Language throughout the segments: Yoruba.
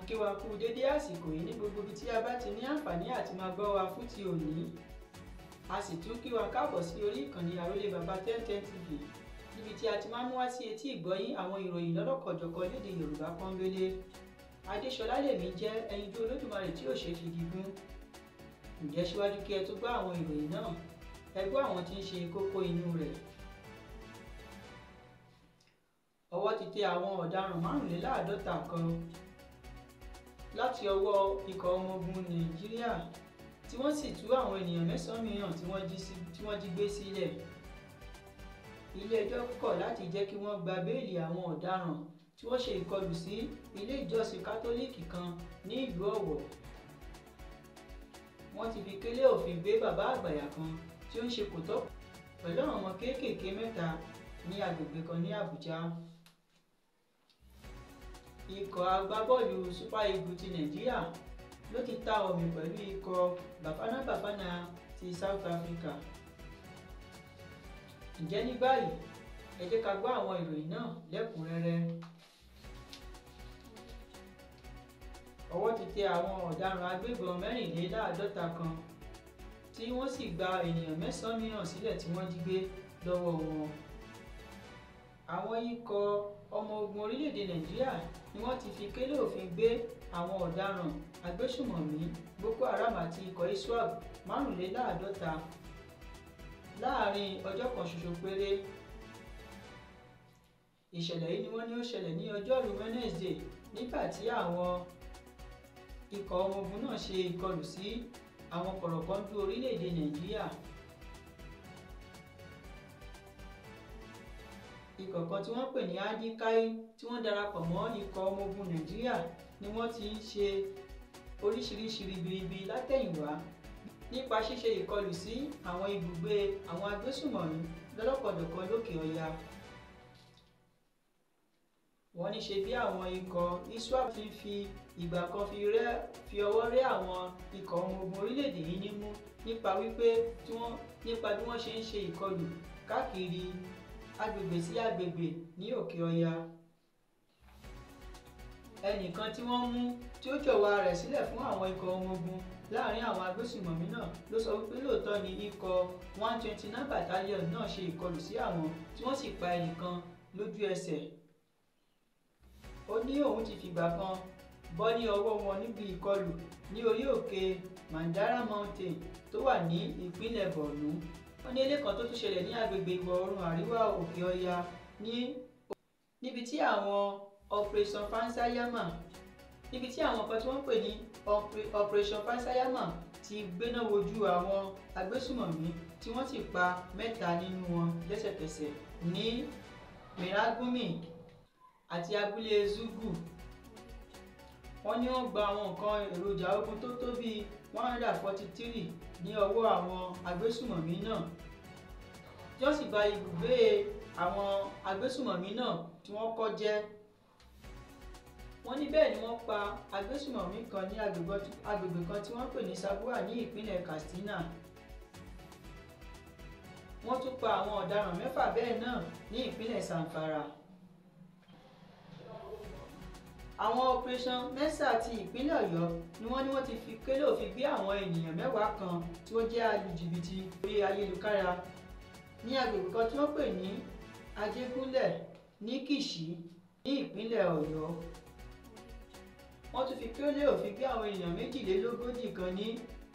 Kí wa kú dédé àsìkò yìí ní gbogbo ibi tí a bá ti ní àǹfààní àti máa gbọ́ wa fún ti òní. A sì tún kí wa káàbọ̀ sí orí ìkànnì Àrólé Bàbá 1010 TV níbi tí a ti máa ń mú wá sí etí ìgbọ́yín àwọn ìròyìn lọ́lọ́kọ̀jọ̀kan lédè Yorùbá pọ́nbélé. Adéṣọlá lèmi jẹ́ ẹyinjú Olódùmarè tí ò ṣe fi gígùn. Ǹjẹ́ síwájú kí ẹ tó gbọ́ àwọn ìròyìn náà, ẹ gbọ́ àwọn tí ń ṣe kókó inú rẹ̀. Ọwọ́ ti tẹ àwọn ọ̀daràn 55 kan láti ọwọ́ ikọ̀ ọmọ ogun Nàìjíríà tí wọ́n sì tú àwọn ènìyàn 9 mìíràn tí wọ́n jí gbé sílẹ̀. Ilé-ẹjọ́ kọ̀ láti jẹ́ kí wọ́n gba béèlì àwọn ọ̀daràn tí wọ́n ṣe ìkọlù sí ilé ìjọsìn Kátólíìkì kan ní ìlú Ọ̀wọ̀. Wọ́n ti fi kélé òfin gbé bàbá àgbàyà kan tí ó ń ṣe kòtọ́ pẹ̀lú àwọn ọmọ kéékèèké 3 ní agbègbè kan ní Àbújá. Ikọ̀ agbábọ́ọ̀lù Super Eagles ti Nàìjíríà ló ti ta ọ̀mì pẹ̀lú ikọ̀ Bafana Bafana ti South Africa. Ǹjẹ́ ní báyìí, ẹ jẹ́ ká gbọ́ àwọn ìròyìn náà lẹ́kùnrẹ́rẹ́. Ọwọ́ ti tẹ àwọn ọ̀daràn agbébọn 54 kan tí wọ́n sì gba ènìyàn 9 mìíràn sílẹ̀ tí wọ́n jí gbé lọ́wọ́ wọn. Àwọn ikọ̀ ọmọ ogun orílẹ̀-èdè Nàìjíríà ni wọ́n ti fi kélé òfin gbé àwọn ọ̀daràn agbésùmọ̀mí Boko Haram àti ikọ̀ ISWAP 55 láàárín ọjọ́ kan ṣoṣo péré. Ìṣẹ̀lẹ̀ yìí ni wọ́n ní ó ṣẹlẹ̀ ní ọjọ́rú Wednesday nígbà tí àwọn ikọ̀ ọmọ ogun náà ṣe ìkọlù sí àwọn kọ̀rọ̀kọ́ndú orílẹ̀-èdè Nàìjíríà. Ikọ̀ kan tí wọ́n pè ní Adikai tí wọ́n darapọ̀ mọ́ ikọ̀ ọmọ ogun Nàìjíríà ni wọ́n ti ń ṣe oríṣiríṣi ribiribi látẹ̀yìnwá nípa ṣíṣe ìkọlù sí àwọn ibùgbé àwọn agbésùmọ̀mí lọ́lọ́kọ̀jọ̀kan lókè ọya. Wọ́n ní ṣe bí àwọn ikọ̀ ISWAP ti fi ìgbà kan fi ọwọ́ rẹ́ àwọn ikọ̀ ọmọ ogun orílẹ̀-èdè yìí nímú nípa bí wọ́n ṣe ń ṣe ìkọlù káàkiri agbègbè sí agbègbè ní òkè ọya. Ẹnìkan tí wọ́n mú tí ó jọ̀wọ́ ara rẹ̀ sílẹ̀ fún àwọn ikọ̀ ọmọ ogun láàrin àwọn agbésùmọ̀mí náà ló sọ wípé lóòótọ́ ni ikọ̀ 129 battalion náà ṣe ìkọlù sí àwọn tí wọ́n sì pa ẹnìkan lójú ẹsẹ̀. Ó ní òun ti fìgbà kan bọ́ ní ọwọ́ wọn níbi ìkọlù ní orí òkè Mandara Mountain tó wà ní ìpínlẹ̀ Borno. Wọ́n ní ilé kan tó tún ṣẹlẹ̀ ní agbègbè ìwọ̀ oòrùn àríwá òkè ọya níbi tí àwọn Operation Fansayama níbi tí àwọn kan tí wọ́n ń pè ní Operation Fansayama ti gbéná wojú àwọn agbésùmọ̀mí tí wọ́n sì pa 3 nínú wọn lẹ́sẹ̀kẹsẹ̀ ní Miragumi àti abúlé Zugu. Wọ́n ní wọ́n gba àwọn nǹkan èròjà ogun tó tó bíi 143 ní ọwọ́ àwọn agbésùmọ̀mí náà, tí wọ́n sì bà ibùgbé àwọn agbésùmọ̀mí náà tí wọ́n kọ́ jẹ́. Wọ́n ní bẹ́ẹ̀ ni wọ́n pa agbésùmọ̀mí kan ní agbègbè kan tí wọ́n pè ní Sabuwa ní ìpínlẹ̀ Katsina. Wọ́n tún pa àwọn ọ̀daràn 6 bẹ́ẹ̀ náà ní ìpínlẹ̀ Zamfara. Àwọn Operation Mesa ti ìpínlẹ̀ Ọ̀yọ́ ni wọ́n ní wọ́n ti fi kélé òfin gbé àwọn ènìyàn 10 kan tí wọ́n jẹ́ alùjìbìtì orí ayélujára ní agbègbè kan tí wọ́n pè ní Ajégúnlẹ̀ ní Kìṣí ní ìpínlẹ̀ Ọ̀yọ́. Wọ́n tún fi kélé òfin gbé àwọn ènìyàn 42 kan ní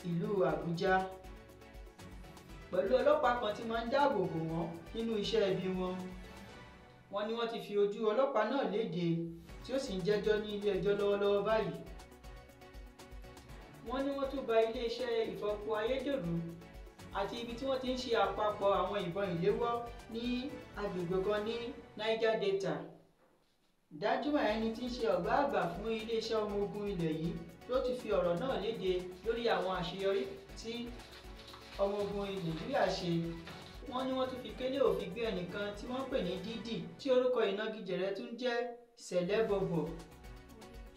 ìlú Àbújá pẹ̀lú ọlọ́pàá kan tí máa ń dáàbò bò wọ́n nínú iṣẹ́ ibi wọn. Wọ́n ní wọ́n ti fi ojú ọlọ́pàá náà léde tí ó sì ń jẹ́jọ́ ní ilé ẹjọ́ lọ́wọ́lọ́wọ́ báyìí. Wọ́n ní wọ́n tún bà iléeṣẹ́ ìfọpo ayédèrú àti ibi tí wọ́n ti ń ṣe àpapọ̀ àwọn ìbọn ìléwọ́ ní agbègbè kan ní Niger Delta. Danjuma ẹni tí ń ṣe ọ̀gá àgbà fún iléeṣẹ́ ọmọ ogun ilẹ̀ yìí ló ti fi ọ̀rọ̀ náà léde lórí àwọn àṣeyọrí tí ọmọ ogun Nàìjíríà ṣe. Wọ́n ní wọ́n tún fi kélé òfin gbé ẹnìkan tí wọ́n pè ní Dídì tí orúkọ ìnagijẹ rẹ̀ tún jẹ́ Sẹ̀lẹ́bọ̀bọ̀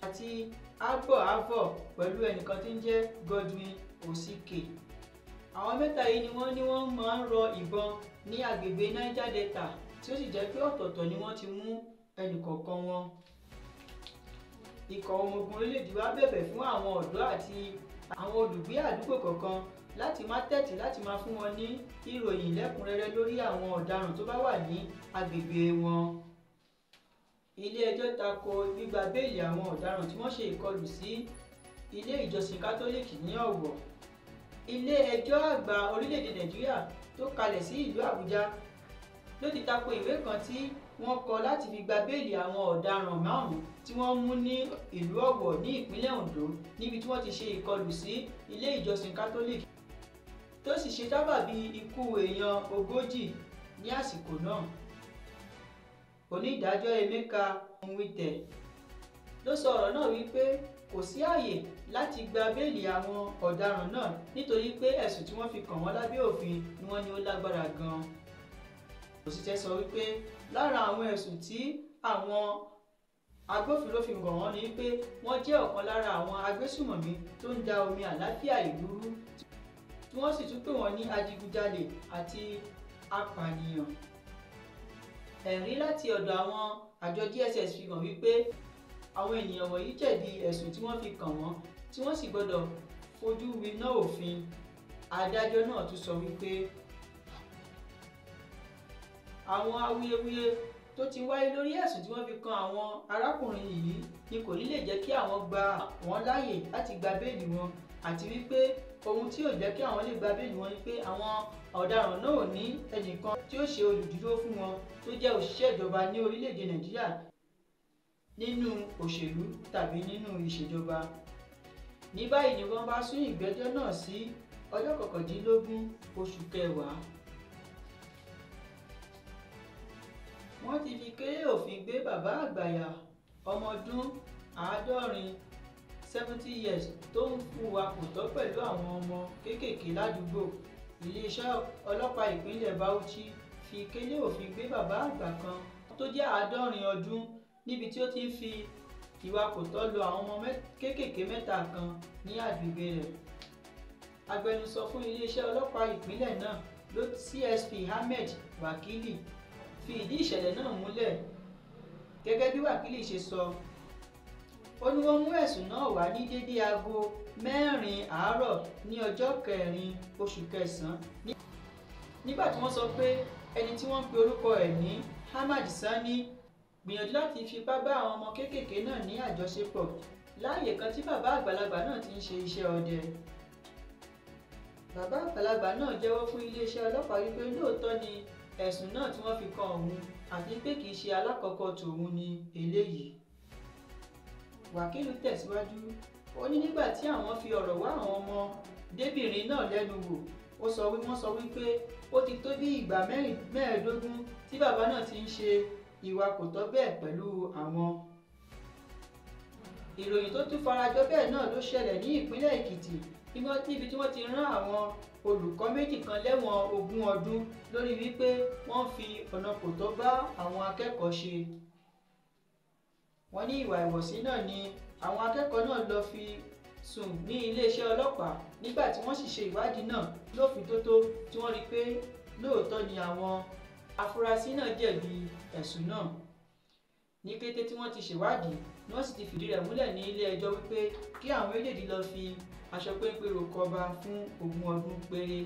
àti Abọ̀ Avọ̀ pẹ̀lú ẹnìkan tí ń jẹ́ Godwin Osike. Àwọn 3 yìí ni wọ́n ní wọ́n máa ń rọ ìbọn ní agbègbè Niger Delta tí ó sì jẹ́ pé ọ̀tọ̀ọ̀tọ̀ ni wọ́n ti mú ẹnìkọ̀ọ̀kan wọn. Ikọ̀ ọmọ ogun orílẹ̀-èdè wa bẹ̀bẹ̀ fún àwọn ọ̀dọ́ àti àwọn olùgbé àdúgbò kọ̀ọ̀kan láti má tẹ́tí láti máa fún wọn ní ìròyìn lẹ́kùnrẹ́rẹ́ lórí àwọn ọ̀daràn tó bá wà ní agbègbè wọn. Ilé-ẹjọ́ tako gbígba béèlì àwọn ọ̀daràn tí wọ́n ṣe ìkọlù sí ilé ìjọsìn Kátólíìkì ní Ọ̀wọ̀. Ilé-ẹjọ́ àgbà orílẹ̀-èdè Nàìjíríà tó kalẹ̀ sí ìlú Àbújá ló ti tako ìwé kan tí wọ́n kọ láti fi gba béèlì àwọn ọ̀daràn 5 tí wọ́n mú ní ìlú Ọ̀wọ̀ ní ìpínlẹ̀ Ondo níbi tí wọ́n ti ṣe ìkọlù sí ilé ìjọsìn Kátólíìkì tó sì ṣe sábàbí ikú èèyàn 40 ní àsìkò náà. Onídàájọ́ Emeka Nwite ló sọ ọ̀rọ̀ náà wípé kò sí ààyè láti gba béèlì àwọn ọ̀daràn náà nítorí pé ẹ̀sùn tí wọ́n fi kàn wọ́n lábẹ́ òfin ni wọ́n ní ó lágbára gan-an. Òṣìṣẹ́ sọ wípé lára àwọn ẹ̀sùn tí àwọn agbófinró fi kàn wọ́n ni pé wọ́n jẹ́ ọ̀kan lára àwọn agbésùmọ̀mí tó ń da omi àlàáfíà ìlú rú, tí wọ́n sì tún pè wọ́n ní adigunjalè àti apànìyàn. Ẹ̀rí láti ọ̀dọ̀ àwọn àjọ DSS fi hàn wípé àwọn ènìyàn wọ̀nyí jẹ̀bi ẹ̀sùn tí wọ́n fi kàn wọ́n tí wọ́n sì gbọ́dọ̀ fojú winá òfin. Adájọ́ náà tún sọ wípé àwọn awuyewuye tó ti wáyé lórí ẹ̀sùn tí wọ́n fi kan àwọn arákùnrin yìí ni kò ní lè jẹ́ kí àwọn gba wọ́n láàyè láti gba béèlì wọn, àti wípé ohun tí ò jẹ́ kí àwọn lè gba béèlì wọn ni pé àwọn ọ̀daràn náà ò ní ẹnìkan tí ó ṣe olùdúró fún wọn tó jẹ́ òṣìṣẹ́ ìjọba ní orílẹ̀-èdè Nàìjíríà nínú òṣèlú tàbí nínú ìṣèjọba. Ní báyìí ni wọ́n bá sún ìgbẹ́jọ́ náà sí ọjọ́ 19 oṣù kẹwàá. Wọ́n ti fi kéré òfin gbé bàbá àgbàyà ọmọ ọdún 70 70 years tó ń hùwà kò tọ́ pẹ̀lú àwọn ọmọ kéékèèké ládùúgbò. Iléeṣẹ́ ọlọ́pàá ìpínlẹ̀ Bauchi fi kélé òfin gbé bàbá àgbà kan tó jẹ́ 70 ọdún níbi tí ó ti ń fi ìwà kò tọ́ lọ àwọn ọmọ kéékèèké 3 kan ní agbègbè rẹ̀. Agbẹnusọ fún iléeṣẹ́ ọlọ́pàá ìpínlẹ̀ náà ló CSP Ahmed Wakili fi ìdí ìṣẹ̀lẹ̀ náà múlẹ̀. Gẹ́gẹ́ bí Wakili ṣe sọ, ó ní wọ́n mú ẹ̀sùn náà wá ní dédé aago 4 àárọ̀ ní ọjọ́ 4 oṣù kẹsàn-án nígbà tí wọ́n sọ pé ẹni tí wọ́n ń pe orúkọ ẹ̀ ní Ahmad Sani gbìyànjú láti fipá bá àwọn ọmọ kéékèèké náà ní àjọṣepọ̀ láàyè kan tí bàbá àgbàlagbà náà ti ń ṣe iṣẹ́ ọdẹ. Bàbá àgbàlagbà náà jẹ́wọ́ fún iléeṣẹ́ ọlọ́pàá wípé lóòótọ́ ni ẹ̀sùn náà tí wọ́n fi kan òun àti pé kì í ṣe alákọ̀ọ́kọ́ tòun ni eléyìí. Wákìlì tẹ̀síwájú, ó ní nígbà tí àwọn fi ọ̀rọ̀ wá àwọn ọmọdébìnrin náà lẹ́nu wò, wọ́n sọ wípé ó ti tó bí ìgbà 25 tí bàbá náà ti ń ṣe ìwà kò tọ́ bẹ́ẹ̀ pẹ̀lú àwọn. Ìròyìn tó tún farajọ bẹ́ẹ̀ náà ló ṣẹlẹ̀ ní ìpínlẹ̀ Èkìtì níbi tí wọ́n ti rán àwọn olùkọ́ 2 kan lẹ́wọ̀n 20 ọdún lórí wípé wọ́n fi ọ̀nà kò tọ́ bá àwọn akẹ́kọ̀ọ́ ṣe. Wọ́n ní ìwà ìwọ̀sí náà ni àwọn akẹ́kọ̀ọ́ náà lọ fi sùn ní iléeṣẹ́ ọlọ́pàá nígbà tí wọ́n sì ṣe ìwádìí náà lófintótó tí wọ́n rí pé lóòótọ́ ni àwọn afurasí náà jẹ̀bi ẹ̀sùn náà. Ní kété tí wọ́n ti ṣèwádìí ni wọ́n sì ti fìdí rẹ̀ múlẹ̀ ní ilé ẹjọ́ wípé kí àwọn méjèèjì lọ fi aṣọ péńpé roko ọba fún 20 ọdún péré.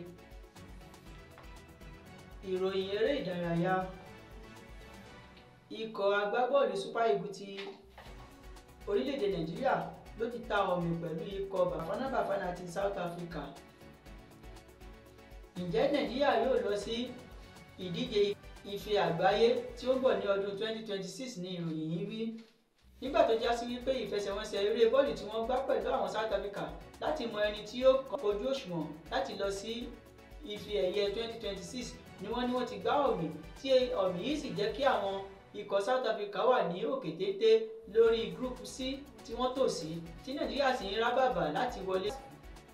Ìròyìn eré ìdárayá. Ikọ̀ agbábọ́ọ̀lù Super Eagles ti orílẹ̀-èdè Nàìjíríà ló ti ta ọ̀mì pẹ̀lú ikọ̀ Bafana Bafana ti South Africa. Ǹjẹ́ Nàìjíríà yóò lọ sí ìdíje ife àgbáyé tí ó ń bọ̀ ní ọdún 2026 ní ìròyìn yìí wí. Nígbà tó já sí wípé ìfẹsẹ̀wọnsẹ̀ eré bọ́ọ̀lù tí wọ́n gbá pẹ̀lú àwọn South Africa láti mọ ẹni tí yóò kojú òṣùwọ̀n láti lọ sí ife ẹ̀yẹ 2026 ni wọ́n ní wọ́n ti gbá ọ̀mì tí ọ̀mì yìí sì jẹ́ kí àwọn ikọ̀ South Africa wà ní òkè téńté lórí Group C tí wọ́n tò sí tí Nàìjíríà sì ń rábàbà láti wọlé.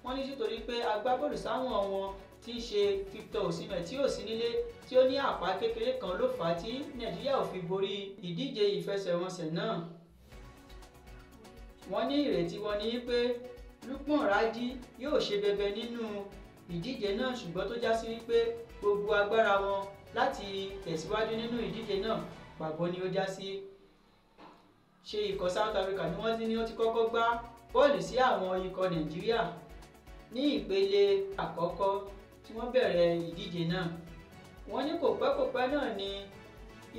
Wọ́n ní nítorí pé agbábọ́ọ̀lù sáwọn wọn tí ń ṣe Victor Osimhen tí ò sí nílé tí ó ní àpá kékeré kan ló fà á tí Nàìjíríà ò fi borí ìdíje ìfẹsẹ̀wọnsẹ̀ náà. Wọ́n ní ìrètí wọn ní pé Lukman Raji yóò ṣe bẹbẹ nínú ìdíje náà ṣùgbọ́n tó já sí wípé gbogbo agbára wọn láti tẹ̀síwájú nínú ìdíje náà pàbó ni ó já sí. Ṣe ikọ̀ South Africa ni wọ́n ti ní ó ti kọ́kọ́ gbá bọ́ọ̀lù sí àwọn ikọ̀ Nàìjíríà ní ìpele àkọ́kọ́ tí wọ́n bẹ̀rẹ̀ ìdíje náà. Wọ́n ní kò pẹ́ kò pẹ́ náà ni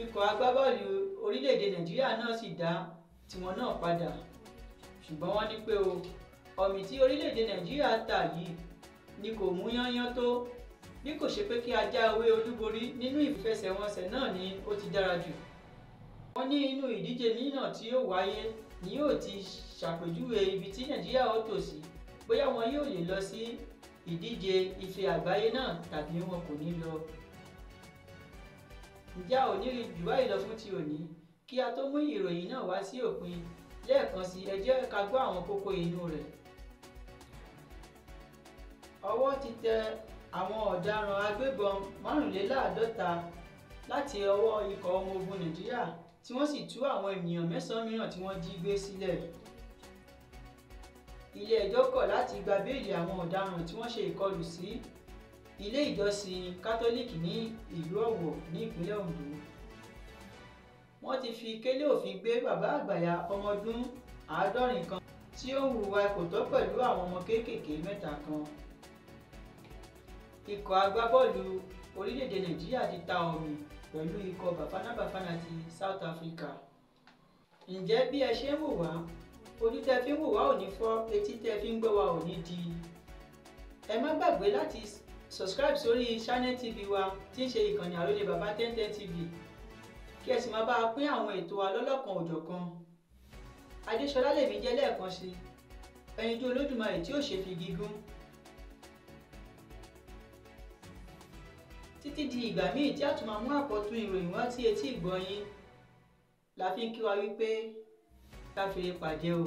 ikọ̀ agbábọ́ọ̀lù orílẹ̀-èdè Nàìjíríà náà sì dá tiwọn náà padà. Ṣùgbọ́n wọ́n ní pé o ọ̀mì tí orílẹ̀-èdè Nàìjíríà ta yìí ni kò mú yányán tó, bí kò ṣe pé kí a já ewé olúborí nínú ìfẹsẹ̀wọnsẹ̀ náà ni ó ti dára jù. Wọ́n ní inú ìdíje mìíràn tí yóò wáyé ni yóò ti ṣàpèjúwe ibi tí Nàìjíríà ó tò sí, bóyá wọn yóò lè lọ sí ìdíje ife àgbáyé náà tàbí wọn kò ní lọ. Ǹjẹ́ a ò ní rí jù báyìí lọ fún ti òní? Kí a tó mú ìròyìn náà wá sí òpin lẹ́ẹ̀kan sí, ẹ jẹ́ ká gbọ́ àwọn kókó inú rẹ̀. Ọwọ́ ti tẹ àwọn ọ̀daràn agbébọn 55 láti ọwọ́ ikọ̀ ọmọ ogun Nàìjíríà tí wọ́n sì tú àwọn ènìyàn 9 mìíràn tí wọ́n jí gbé sílẹ̀. Ilé ẹjọ́ kọ̀ láti gba béèlì àwọn ọ̀daràn tí wọ́n ṣe ìkọlù sí ilé ìjọsìn Kátólíìkì ní ìlú Ọ̀wọ̀ ní ìpínlẹ̀ Oǹdó. Wọ́n ti fi kélé òfin gbé bàbá àgbàyà ọmọ ọdún 70 kan tí ó ń hùwà kò tọ́ pẹ̀lú àwọn ọmọ kéékèèké 3 kan. Ikọ̀ agbábọ́ọ̀lù orílẹ̀-èdè Nàìjíríà ti ta ọ̀mì pẹ̀lú ikọ̀ Bafana Bafana ti South Africa. Ǹjẹ́ bí ẹ ṣe ń wò wá, ojú tẹ́ fi ń wò wá ò ní fọ́, etí tẹ́ fi ń gbọ́ wa ò ní di. Ẹ má gbàgbé láti subscribe sórí Channel TV wa tí ń ṣe ìkànnì Àrólé Bàbá 1010 TV, kí ẹ sì máa bá a pín àwọn ètò wa lọ́lọ́kan òjọ̀kan. Adéṣọlá lèmi jẹ́ lẹ́ẹ̀kan sí, ẹyinjú Olódùmarè tí ò ṣe fi gígùn. Títí di ìgbà míì tí a tún máa mú àkọ́tún ìròyìn wá sí etí ìgbọ́ yín, la fi ń kí wa wípé ká fi pàdé o.